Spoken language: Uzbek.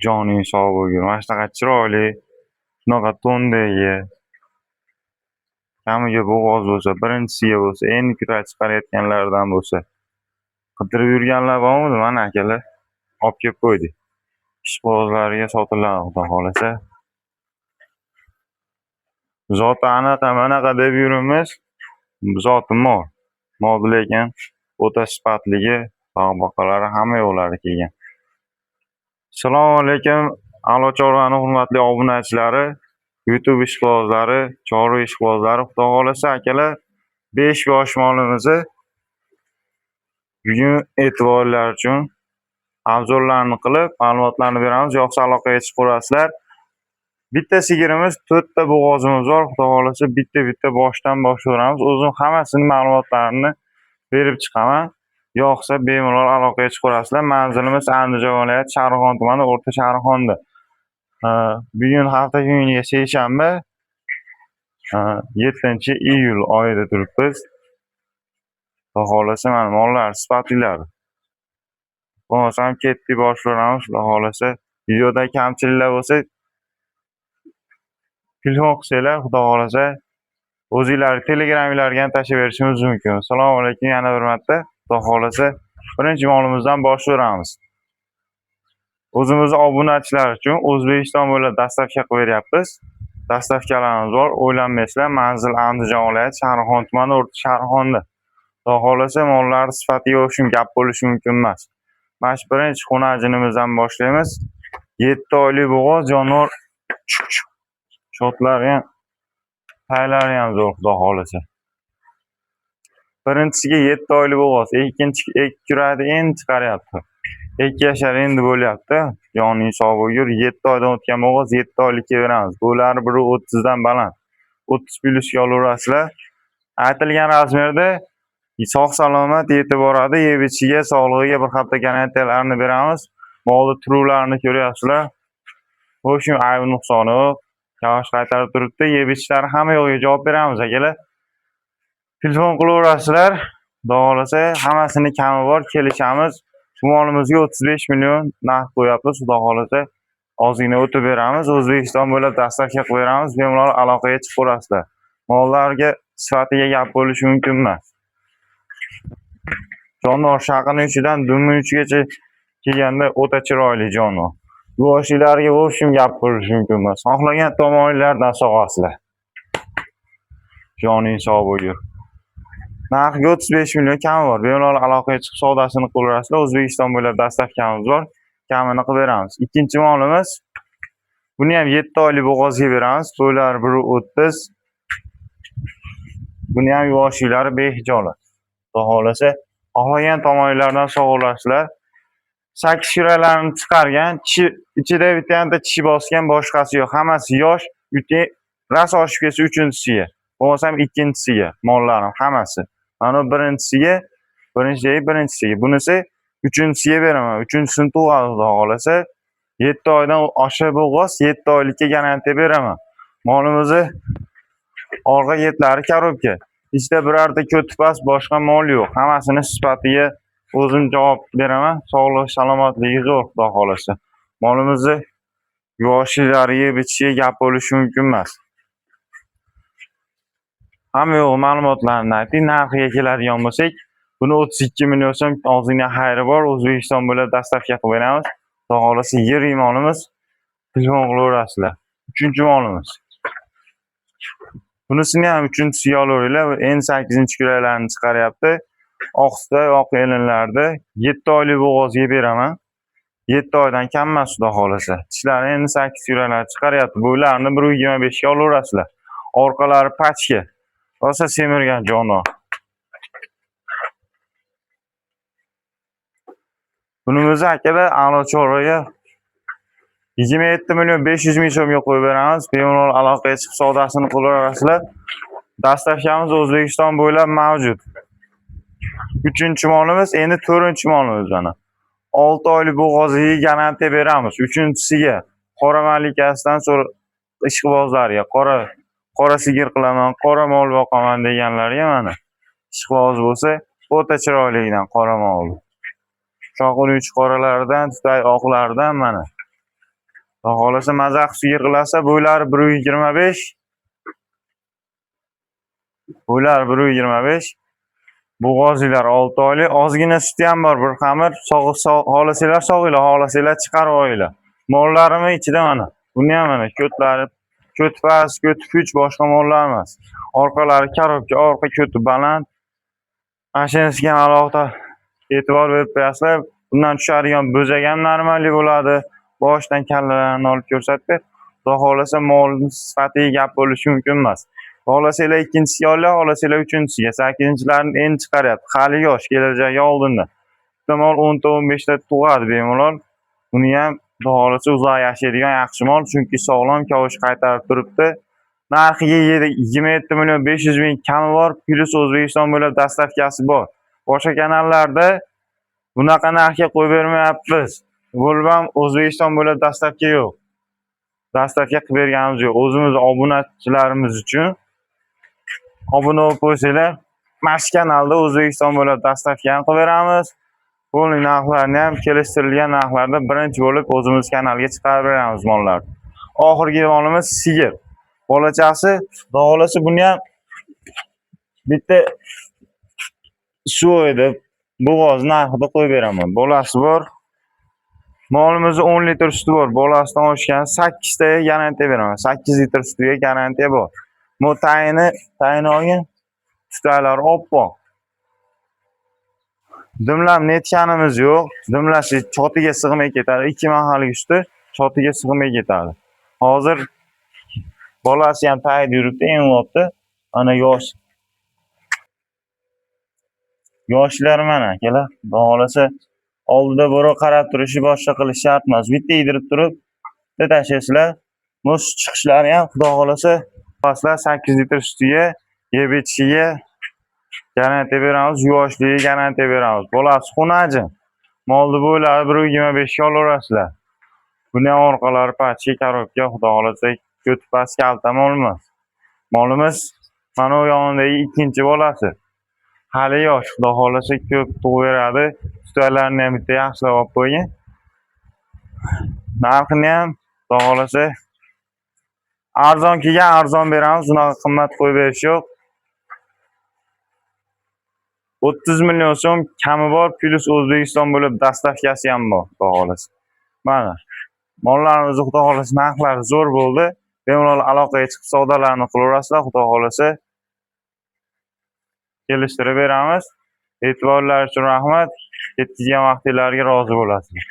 Joning sog' bo'lgin. Mana shunaqa chiroyli, shunaqa tondagi, kamiga bo'g'oz bo'lsa, birinchisiga bo'lsa, endi kurak chiqarayotganlardan bo'lsa, qidirib yurganlar bormidi? Mana akalar, olib kelib qo'ydik. Ishqibozlarga sotiladi, xudo xohlasa. Zoti anaqa manaqa deb yuribmiz. Zoti mol. Mol lekin o'ta sifatligi, bog'-boqalari hamma yo'lari kelgan. Assalomu alaykum, A'lo Chorvani hurmatli obunachilari, YouTube ishqibozlari, chorva ishqibozlari. Xudo xohlasa, akalar, 5 bosh molimizni bugun e'tiborlar uchun обзор larni qilib, ma'lumotlarni beramiz. Yoqsa aloqaga chiqaverasizlar. Bitta sigirimiz, to'rtta bo'g'ozimiz bor. Xudo xohlasa, bitta-bitta boshdan boshlayveramiz. O'zim hammasini ma'lumotlarini berib chiqaman. Yoqsa bemalol aloqaga chiqaverasizlar. Manzilimiz Andijon viloyati, Shahrixon tumani, O'rta Shahrixonda. Bugun hafta kuniga seshanba, 7-iyul oyida turibmiz. Xudo xohlasa, mana mollar sifatlilari. Bo'lmasam ketdik, boshlayveramiz. Xudo xohlasa, videoda kamchiliklar bo'lsa, telefon qilsanglar, xudo xohlasa, o'zinglar Telegraminglarga ham tashlab berishimiz mumkin. Assalomu alaykum yana bir marta. Xudo xohlasa, birinchi molimizdan boshlayveramiz. O'zimizni obunachilar uchun O'zbekiston bo'ylab доставка qilib beryapmiz. Доставка larimiz bor, o'ylanmaysizlar. Manzil Andijon viloyati, Shahrixon tumani, O'rta Shahrixonda. Xudo xohlasa, mollar sifatiga o'xshab gap bo'lishi mumkin emas. Mana shu birinchi xunajinimizdan boshlaymiz. 7 oylik bo'g'oz jonivor, shotlari ham, paylari ham zo'r, xudo xohlasa. Birinchisiga 7 oylik bo'g'oz, ikkinchi ikki kuradi endi chiqaryapti. 2 yashar endi bo'lyapti. Joning sog' bo'lgur. 7 oydan o'tgan bo'g'oz 7 oylikka beramiz. Bo'ylari 1,30 dan baland. 30 plyusga olaverasizlar. Aytilgan размер da sog' salomat yetib boradi. Yeb ichishiga, sog'lig'iga bir hafta garantiyalarini beramiz. Molni turuvlarini ko'ryapsizlar. В общем, ayb nuqsoni yo'q. Yavash qaytarib turibdi. Yeb ichishlari hamma yo'g'iga javob beramiz, akalar. Telefon qilaverasizlar. Xudo xohlasa, hammasini kami bor, kelishamiz. Bu molimizga 35 million narx qo'yapmiz. Xudo xohlasa, ozgina o'tib beramiz. O'zbekiston bo'ylab доставка qilib beramiz. Bemalol aloqaga chiqaverasizlar. Mollarga sifatiga gap bo'lishi mumkin emas. Jonivor shaqini uchidan dumini uchigacha kelganda o'ta chiroyli jonivor. Yuvoshilarga в общем gap bo'lishi mumkin emas. Xohlagan tomonlardan sog'asizlar. Joning sog' bo'lgur. Narxiga 35 million kami bor. Bemalol aloqaga chiqib savdosini qilaverasizlar. O'zbekiston bo'ylab доставка miz bor. Kamini qilib beramiz. Ikkinchi molimiz, buni ham 7 oylik bo'g'ozga beramiz. Bo'ylari 1,30. Buni ham yuvoshiklari behijolat. Xudo xohlasa, xohlagan tomonlardan sog'olasizlar. Sakkiz kuralarini chiqargan, tishi ichida bitta tishi bosgan, boshqasi yo'q. Hammasi yosh, rosa oshib ketsa uchinchisiga, bo'lmasam ikkinchisiga mollarim hammasi. Mana bu birinchisiga, birinchidagi birinchisiga. Bunisi uchinchisiga beraman. Uchinchisini tug'adi, xudo xohlasa. 7 oydan oshiq bo'g'oz, 7 oylikka garantiya beraman. Molimizni orqa ketlari коробка. Ichida birorta ko'tipas boshqa mol yo'q. Hammasini sifatiga o'zim javob beraman. Sog'lik, salomatligi zo'r, xudo xohlasa. Molimizni yuvoshiklari, yeb ichishiga gap bo'lishi mumkin emas. Hamma yo'q ma'lumotlarni aytdik. Narxiga keladigan bo'lsak, buni 32 million so'm, ozgina xayri bor. O'zbekiston bo'ylab доставка qilib beramiz. Xudo xohlasa, yirik molimiz. Telefon qilaverasizlar. Uchinchi molimiz. Bunisini ham uchinchisiga olaveringlar. Endi sakkizinchi kuraylarni chiqaryapti. Oqsuda, oq elinlarda 7 oylik bo'g'ozga beraman. 7 oydan kam emas, xudo xohlasa. Tishlari endi 8 kuralar chiqaryapti. Bo'ylarini 1,25 ga olaverasizlar. Orqalari пачка. Rosa semirgan jonivor. Bunimizni, akalar, A'lo Chorvaga 27 million 500 ming so'mga qo'yib beramiz. Bemalol aloqaga chiqib savdosini qilaverasizlar. Доставка miz O'zbekiston bo'ylab mavjud. Uchinchi molimiz, endi to'rtinchi molimiz mana. 6 oylik bo'g'oziga garantiya beramiz. Uchinchisiga qora malikasidan so'ra ishqibozlarga qora qora sigir qilaman, qora mol boqaman deganlarga mana ishqiboz bo'lsa, o'ta chiroyligidan qora mol. Shoxini uch qoralaridan, tutay oqlaridan mana. Xudo xohlasa, maza qilib sigir qilasa, bo'ylari 1,25. Bo'ylari 1,25. Bo'g'ozinglar 6 oylik, ozgina suti ham bor, bir xamir. Xohlasanglar sog'inglar, xohlasanglar chiqarib olinglar. Mollarimni ichida mana. Buni ham mana ko'tlari, ko'ti past, ko'ti puch, boshqa mollar emas. Orqalari korobka, orqa ko'ti baland. Mana shunisiga ham alohida e'tibor berib qo'yasizlar. Bundan tushadigan bo'zak ham normalniy bo'ladi. Boshidan kallalarini olib ko'rsatib ber. Xudo xohlasa, molning sifatiga gap bo'lishi mumkin emas. Xohlasanglar ikkinchisiga olinglar, xohlasanglar uchinchisiga. Sakkizinchilarni endi chiqaryapti. Hali yosh, kelajagi oldinda. Bitta mol 10 ta 15 ta tug'adi bemalol. Buni ham Xudo xohlasa uzoq yashaydigan yaxshi mol, chunki sog'lom, kavush qaytarib turibdi. Narxiga 27 million 500 ming kami bor, plyus O'zbekiston bo'ylab доставка si bor. Boshqa kanallarda bunaqa narxga qo'yib bermayapmiz. Bo'lib ham O'zbekiston bo'ylab доставка yo'q. Доставка qilib berganimiz yo'q. O'zimiz obunachilarimiz uchun obuna bo'lib qo'ysanglar, mana shu kanalda O'zbekiston bo'ylab доставка ham qilib beramiz. Полный narxlarni ham kelishtirilgan narxlarda birinchi bo'lib o'zimiz kanalga chiqarib beramiz mollarni. Oxirgi molimiz sigir. Bolachasi, xudo xohlasa, buni ham bitta suv deb bo'g'oz narxida qo'yib beraman. Bolasi bor. Molimizni 10 litr suti bor. Bolasidan oshgan 8 taga garantiya beraman. 8 litr sutiga garantiya bor. Bu tayini olgin. Sutlar oppoq. Dimlab netganimiz yo'q. Dimlashi chotiga sig'may ketadi. Ikki mahallik suti chotiga sig'may ketadi. Hozir bolasi ham tagida yuribdi, emilyapti. Mana yosh. Yoshlar mana akalar. Xudo xohlasa, oldida birov qarab turishi, boshqa qilish shart emas. Bitta yedirib turib, bitta tashlaysizlar. Bu sut chiqishlari ham, xudo xohlasa, paslar 8 litr sutiga, yeb ichishiga garantiya beramiz, yuvoshligiga garantiya beramiz. Bolasi xunajin. Molni bo'ylari 1,25 ga olaverasizlar. Buni ham orqalari pachka, korobka, xudo xohlasa, ko'ti past, kalta mol emas. Molimiz mana u yonidagi ikkinchi bolasi. Hali yosh, xudo xohlasa, ko'p tug'ib beradi. Sutlarini ham bitta yaxshilab olib qo'ying. Narxini ham, xudo xohlasa, arzon kelgan arzon beramiz, unaqa qimmat qo'yib berish yo'q. 30 million so'm kami bor, plyus O'zbekiston bo'ylab доставка si ham bor, xudo xohlasa. Mana mollarimizni, xudo xohlasa, narxlari zo'r bo'ldi. Bemalol aloqaga chiqib savdolarni qilaverasizlar, xudo xohlasa, kelishtirib beramiz. E'tiborlari uchun rahmat. Yetkazgan vaqtinglarga rozi bo'lasizlar.